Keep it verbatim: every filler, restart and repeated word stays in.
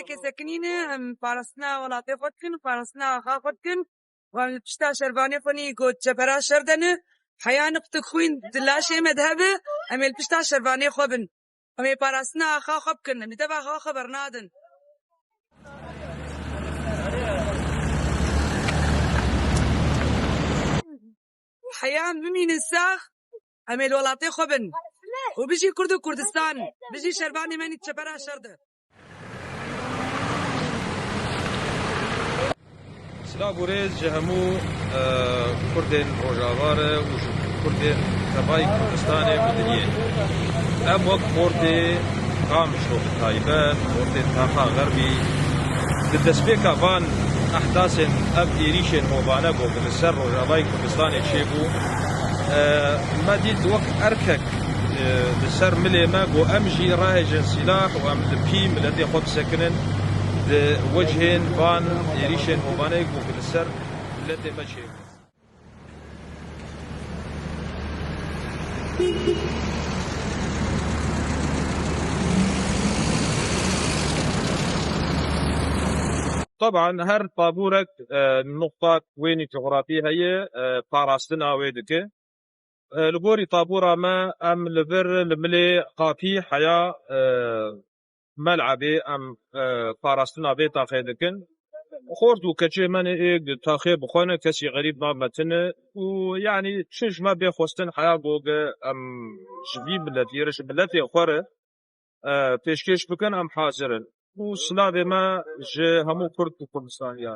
Kesê sekinîne, em parastina welatê xwe dikin, parastina axa xwe dikin. Em li pişta şervanê xwe nî got çepera şer de ne. Heya niqtik xwîn di laşê me de hebe, em ê li pişta şervanê xwe bin. Em ê parastina axa xwe bikin, em ê deva axa xwe bernadin. Heya em bimînin sax, em ê li welatê xwe bin. Û bijî Kurd û Kurdistan, bijî şervanê me nî çepera şer de. Silav û rêz ji hemû, e, Kurdên Rojava re û ji Kurdên tevayî Kurdistanê bi dinyê. Em wek Xortê Qamişlo bi taybet, Xortê Taxa Xerbî, di destpêka van ehdasên ev êrîşên hovane ku li ser Rojavayê Kurdistanê çêbû, e, me dît wek erkek, e, li ser milê me ku em jî rahêjin sîlah û em li pî miletê xwe bisekinin di wecihên van êrîşên hovane ku li ser miletê me çêbû. Teban her tabûrek, e, nuqta wênî cografî heye, e, parastina wê dike. E, li gorî tabûra me em li vir li milê qapî heya, e, Melebê em, e, parastina vê taxê dikin. Xort û keçê me ne ê taxê bi xwe ne, kesî xerîb nametine û yanî çi ji me bê xwestin heya goge em ji vî miletî re, ji miletê xwe re, e, pêşkêş bikin, em hazir in. Û silavê me ji hemû Kurd û Kurdistaniya.